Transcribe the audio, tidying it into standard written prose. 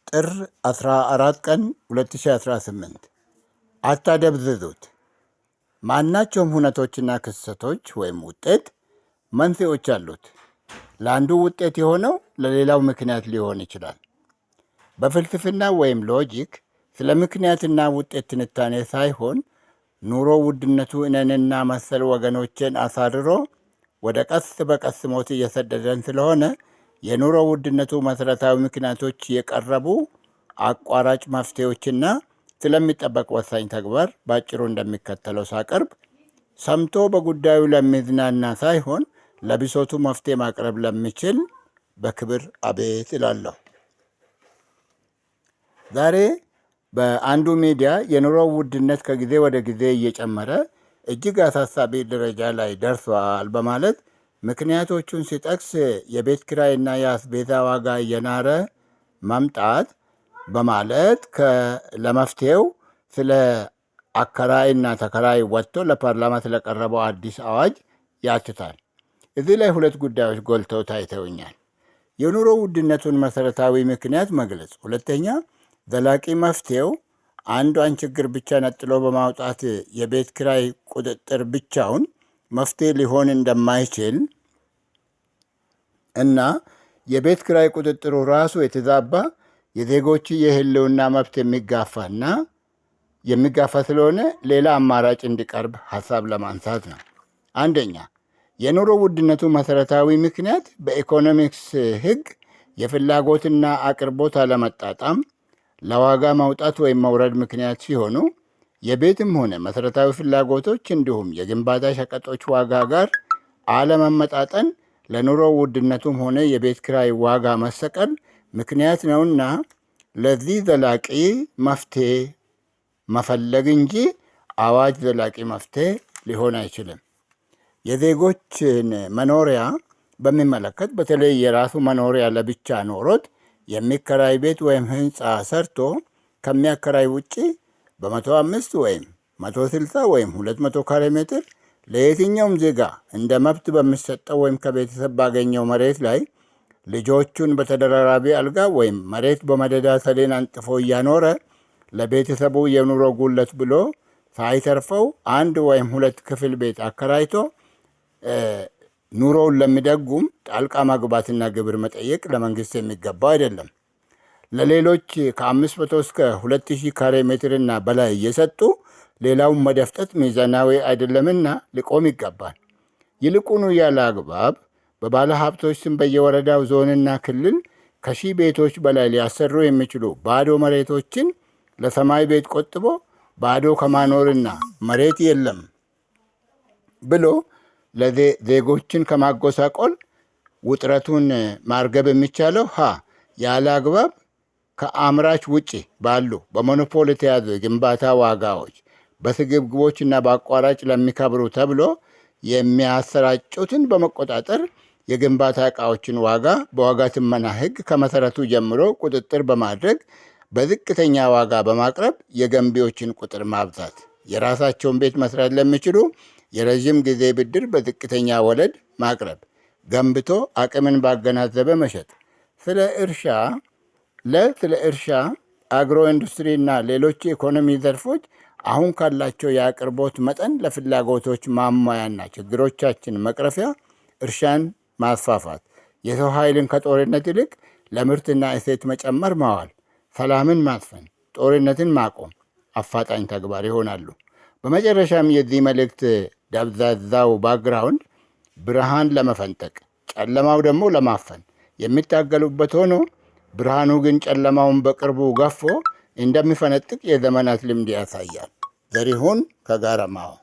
ጥር 14 ቀን 2018። አታደብዝዙት። ማናቸውም ሁነቶችና ክስተቶች ወይም ውጤት መንስኤዎች አሉት። ለአንዱ ውጤት የሆነው ለሌላው ምክንያት ሊሆን ይችላል። በፍልስፍና ወይም logic ስለ ምክንያትና ውጤት ትንታኔ ሳይሆን ኑሮ ውድነቱ እኔንና መሰል ወገኖቼን አሳርሮ ወደ ቀስ በቀስ ሞት እየሰደደን ስለሆነ የኑሮ ውድነቱ መሠረታዊ ምክንያቶች፣ የቀረቡ አቋራጭ መፍትሄዎችና ስለሚጠበቅ ወሳኝ ተግባር በአጭሩ እንደሚከተለው ሳቀርብ ሰምቶ በጉዳዩ ለሚዝናና ሳይሆን ለብሶቱ መፍትሄ ማቅረብ ለሚችል በክብር አቤት እላለሁ። ዛሬ በአንዱ ሚዲያ የኑሮ ውድነት ከጊዜ ወደ ጊዜ እየጨመረ እጅግ አሳሳቢ ደረጃ ላይ ደርሷል በማለት ምክንያቶቹን ሲጠቅስ የቤት ኪራይና የአስቤዛ ዋጋ እየናረ መምጣት በማለት ለመፍትሄው ስለ አከራይና ተከራይ ወጥቶ ለፓርላማ ስለቀረበው አዲስ አዋጅ ያትታል። እዚህ ላይ ሁለት ጉዳዮች ጎልተው ታይተውኛል። የኑሮ ውድነቱን መሰረታዊ ምክንያት መግለጽ፣ ሁለተኛ ዘላቂ መፍትሄው አንዷን ችግር ብቻ ነጥሎ በማውጣት የቤት ኪራይ ቁጥጥር ብቻውን መፍትሄ ሊሆን እንደማይችል እና የቤት ኪራይ ቁጥጥሩ ራሱ የተዛባ፣ የዜጎች የህልውና መብት የሚጋፋ ስለሆነ ሌላ አማራጭ እንዲቀርብ ሀሳብ ለማንሳት ነው። አንደኛ፣ የኑሮ ውድነቱ መሰረታዊ ምክንያት በኢኮኖሚክስ ህግ የፍላጎትና አቅርቦት አለመጣጣም ለዋጋ መውጣት ወይም መውረድ ምክንያት ሲሆኑ የቤትም ሆነ መሰረታዊ ፍላጎቶች እንዲሁም የግንባታ ሸቀጦች ዋጋ ጋር አለመመጣጠን ለኑሮ ውድነቱም ሆነ የቤት ኪራይ ዋጋ መሰቀል ምክንያት ነውና ለዚህ ዘላቂ መፍትሄ መፈለግ እንጂ አዋጅ ዘላቂ መፍትሄ ሊሆን አይችልም። የዜጎችን መኖሪያ በሚመለከት በተለይ የራሱ መኖሪያ ለብቻ ኖሮት የሚከራይ ቤት ወይም ህንፃ ሰርቶ ከሚያከራይ ውጪ በ105 ወይም 160 ወይም 200 ካሬ ሜትር ለየትኛውም ዜጋ እንደ መብት በሚሰጠው ወይም ከቤተሰብ ባገኘው መሬት ላይ ልጆቹን በተደራራቢ አልጋ ወይም መሬት በመደዳ ሰሌን አንጥፎ እያኖረ ለቤተሰቡ የኑሮ ጉለት ብሎ ሳይተርፈው አንድ ወይም ሁለት ክፍል ቤት አከራይቶ ኑሮውን ለሚደጉም ጣልቃ መግባትና ግብር መጠየቅ ለመንግስት የሚገባው አይደለም። ለሌሎች ከ500 እስከ 2000 ካሬ ሜትርና በላይ እየሰጡ ሌላውን መደፍጠጥ ሚዛናዊ አይደለምና ሊቆም ይገባል። ይልቁኑ ያለ አግባብ በባለ ሀብቶች ስም በየወረዳው ዞንና ክልል ከ1000 ቤቶች በላይ ሊያሰሩ የሚችሉ ባዶ መሬቶችን ለሰማይ ቤት ቆጥቦ ባዶ ከማኖርና መሬት የለም ብሎ ለዜጎችን ከማጎሳቆል ውጥረቱን ማርገብ የሚቻለው ሀ ያለ አግባብ ከአምራች ውጪ ባሉ በሞኖፖል የተያዙ የግንባታ ዋጋዎች በስግብግቦችና በአቋራጭ ለሚከብሩ ተብሎ የሚያሰራጩትን በመቆጣጠር የግንባታ ዕቃዎችን ዋጋ በዋጋ ትመና ሕግ ከመሰረቱ ጀምሮ ቁጥጥር በማድረግ በዝቅተኛ ዋጋ በማቅረብ የገንቢዎችን ቁጥር ማብዛት፣ የራሳቸውን ቤት መስራት ለሚችሉ የረዥም ጊዜ ብድር በዝቅተኛ ወለድ ማቅረብ፣ ገንብቶ አቅምን ባገናዘበ መሸጥ፣ ስለ እርሻ ስለ እርሻ፣ አግሮ ኢንዱስትሪ እና ሌሎች የኢኮኖሚ ዘርፎች አሁን ካላቸው የአቅርቦት መጠን ለፍላጎቶች ማሟያና ችግሮቻችን መቅረፊያ እርሻን ማስፋፋት፣ የሰው ኃይልን ከጦርነት ይልቅ ለምርትና እሴት መጨመር ማዋል፣ ሰላምን ማስፈን፣ ጦርነትን ማቆም አፋጣኝ ተግባር ይሆናሉ። በመጨረሻም የዚህ መልእክት ደብዛዛው background ብርሃን ለመፈንጠቅ ጨለማው ደግሞ ለማፈን የሚታገሉበት ሆኖ ብርሃኑ ግን ጨለማውን በቅርቡ ገፎ እንደሚፈነጥቅ የዘመናት ልምድ ያሳያል። ዘሪሁን ከጋረማው።